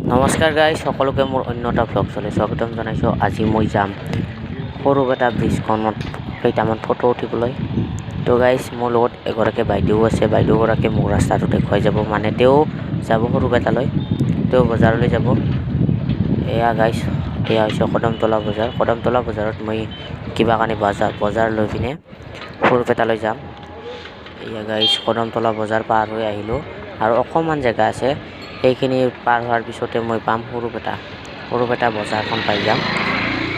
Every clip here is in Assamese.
নমস্কাৰ গাইজ, সকলোকে মোৰ অন্য এটা ভ্লগলৈ স্বাগতম জনাইছোঁ। আজি মই যাম সৰুপেটা ব্ৰিজখনত কেইটামান ফটো উঠিবলৈ। তো গাইজ, মোৰ লগত এগৰাকী বাইদেউ আছে। বাইদেউগৰাকীয়ে মোক ৰাস্তাটো দেখুৱাই যাব, মানে তেওঁ যাব সৰুপেটালৈ, তেওঁ বজাৰলৈ যাব। এয়া গাইজ, এয়া হৈছে কদমতলা বজাৰ। কদমতলা বজাৰত মই কিবা কানি বজাৰ লৈ পিনে সৰুপেটালৈ যাম। এয়া গাইজ, কদমতলা বজাৰ পাৰ হৈ আহিলোঁ আৰু অকণমান জেগা আছে। সেইখিনি পাৰ হোৱাৰ পিছতে মই পাম সৰুপেটা। সৰুপেটা বজাৰখন পাই যাম।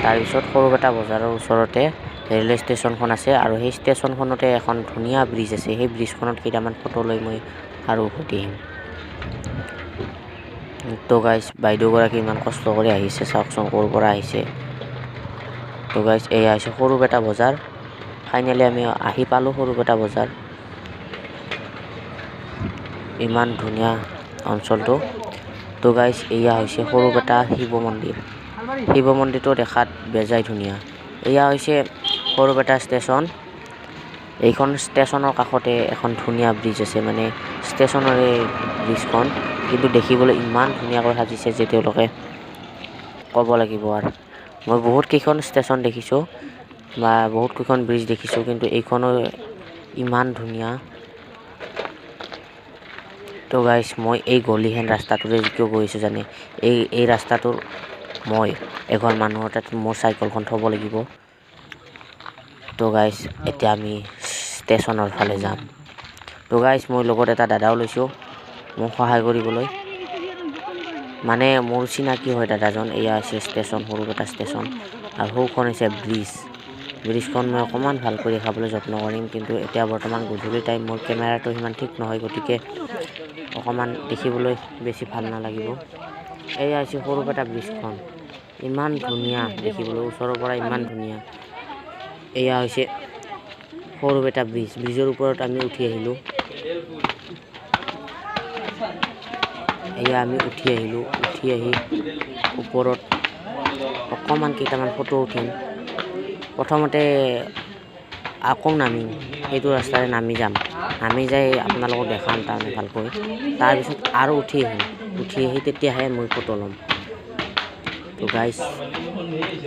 তাৰপিছত সৰুপেটা বজাৰৰ ওচৰতে ৰেলৱে ষ্টেচনখন আছে আৰু সেই ষ্টেচনখনতে এখন ধুনীয়া ব্ৰিজ আছে। সেই ব্ৰিজখনত কেইটামান ফটো লৈ মই আৰু উভতি আহিম। তো গাইজ, বাইদেউগৰাকী ইমান কষ্ট কৰি আহিছে, চাওকচোন ক'ৰ পৰা আহিছে। তো গাইজ, এয়া হৈছে সৰুপেটা বজাৰ। ফাইনেলি আমি আহি পালোঁ সৰুপেটা বজাৰ। ইমান ধুনীয়া অঞ্চলটো। তো গাইজ, এয়া হৈছে সৰুপেটা শিৱ মন্দিৰ। শিৱ মন্দিৰটো দেখাত বেজাই ধুনীয়া। এয়া হৈছে সৰুপেটা ষ্টেচন। এইখন ষ্টেচনৰ কাষতে এখন ধুনীয়া ব্ৰিজ আছে, মানে ষ্টেচনৰে ব্ৰিজখন, কিন্তু দেখিবলৈ ইমান ধুনীয়াকৈ সাজিছে যে তেওঁলোকে ক'ব লাগিব। আৰু মই বহুত কেইখন ষ্টেচন দেখিছোঁ বা বহুত কেইখন ব্ৰিজ দেখিছোঁ, কিন্তু এইখনো ইমান ধুনীয়া। তো গাইজ, মই এই গলিহেন ৰাস্তাটোৰে কিয় গৈ আছোঁ জানে? এই ৰাস্তাটোৰ মই এঘৰ মানুহৰ তাত মোৰ চাইকেলখন থ'ব লাগিব। তো গাইজ, এতিয়া আমি ষ্টেচনৰ ফালে যাম। তো গাইজ, মই লগত এটা দাদাও লৈছোঁ মোক সহায় কৰিবলৈ, মানে মোৰ চিনাকি হয় দাদাজন। এয়া হৈছে ষ্টেচন, সৰুপেটা ষ্টেচন, আৰু সৌখন হৈছে ব্ৰিজ। ব্ৰিজখন মই অকণমান ভালকৈ দেখাবলৈ যত্ন কৰিম, কিন্তু এতিয়া বৰ্তমান গধূলি টাইম, মোৰ কেমেৰাটো সিমান ঠিক নহয়, গতিকে অকণমান দেখিবলৈ বেছি ভাল নালাগিব। এয়া হৈছে সৰুপেটা ব্ৰিজখন। ইমান ধুনীয়া দেখিবলৈ, ওচৰৰ পৰা ইমান ধুনীয়া। এয়া হৈছে সৰুপেটা ব্ৰিজ। ব্ৰিজৰ ওপৰত আমি উঠি আহিলোঁ। এয়া আমি উঠি আহিলোঁ। উঠি আহি ওপৰত অকণমান কেইটামান ফটো উঠিম। প্ৰথমতে আকৌ নামিম, সেইটো ৰাস্তাৰে নামি যাম। নামি যাই আপোনালোকক দেখাম তাৰমানে ভালকৈ। তাৰপিছত আৰু উঠি আহিম। উঠি আহি তেতিয়াহে মই ফটো ল'ম। তো গাইজ,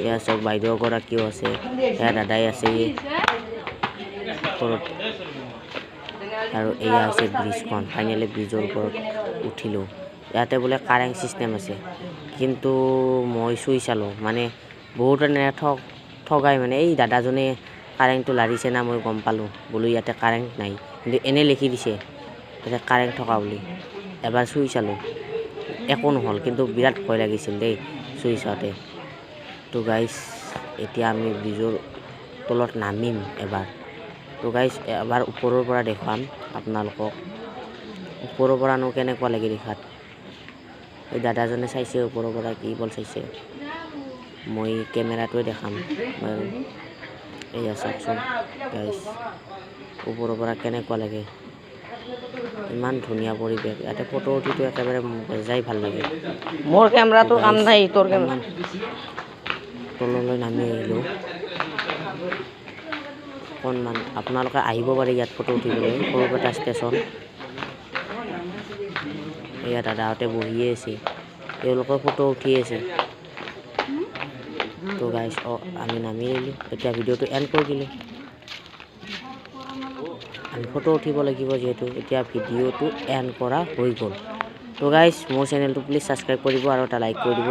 এয়া চাওক, বাইদেউ এগৰাকীও আছে, এয়া দাদাই আছে ওপৰত, আৰু এয়া হৈছে ব্ৰিজখন। ফাইনেলি ব্ৰিজৰ ওপৰত উঠিলোঁ। ইয়াতে বোলে কাৰেণ্ট ছিষ্টেম আছে, কিন্তু মই চুই চালোঁ, মানে বহুতে ঠগাই, মানে এই দাদাজনে কাৰেণ্টটো লাৰিছে না, মই গম পালোঁ, বোলো ইয়াতে কাৰেণ্ট নাই, কিন্তু এনেই লিখি দিছে ইয়াতে কাৰেণ্ট থকা বুলি। এবাৰ চুই চালোঁ, একো নহ'ল, কিন্তু বিৰাট ভয় লাগিছিল দেই চুই চাওঁতে। তো গাইজ, এতিয়া আমি ব্ৰিজৰ তলত নামিম এবাৰ। তো গাইজ, এবাৰ ওপৰৰ পৰা দেখুৱাম আপোনালোকক, ওপৰৰ পৰানো কেনেকুৱা লাগে দেখাত। এই দাদাজনে চাইছে ওপৰৰ পৰা, কি বল চাইছে। মই কেমেৰাটোৱে দেখাম বাৰু। এয়া চাওকচোন গাইজ, ওপৰৰ পৰা কেনেকুৱা লাগে। ইমান ধুনীয়া পৰিৱেশ, ইয়াতে ফটো উঠিতো একেবাৰে মজাই ভাল লাগে। মোৰ কেমেৰাটোৰ কাম নাই, তোৰ কেমেৰা। তললৈ নামি আহিলোঁ অকণমান। আপোনালোকে আহিব পাৰে ইয়াত ফটো উঠিবলৈ, সৰুপেটা ষ্টেচন। এয়া দাদাহঁতে বহিয়ে আছে, তেওঁলোকৰ ফটো উঠি আছে। তো গাইজ, আমি নামি আহিলোঁ। এতিয়া ভিডিঅ'টো এণ্ড কৰি দিলোঁ। আমি ফটো উঠিব লাগিব যিহেতু, এতিয়া ভিডিঅ'টো এণ্ড কৰা হৈ গ'ল। তো গাইজ, মোৰ চেনেলটো প্লিজ ছাবস্ক্ৰাইব কৰিব আৰু এটা লাইক কৰি দিব।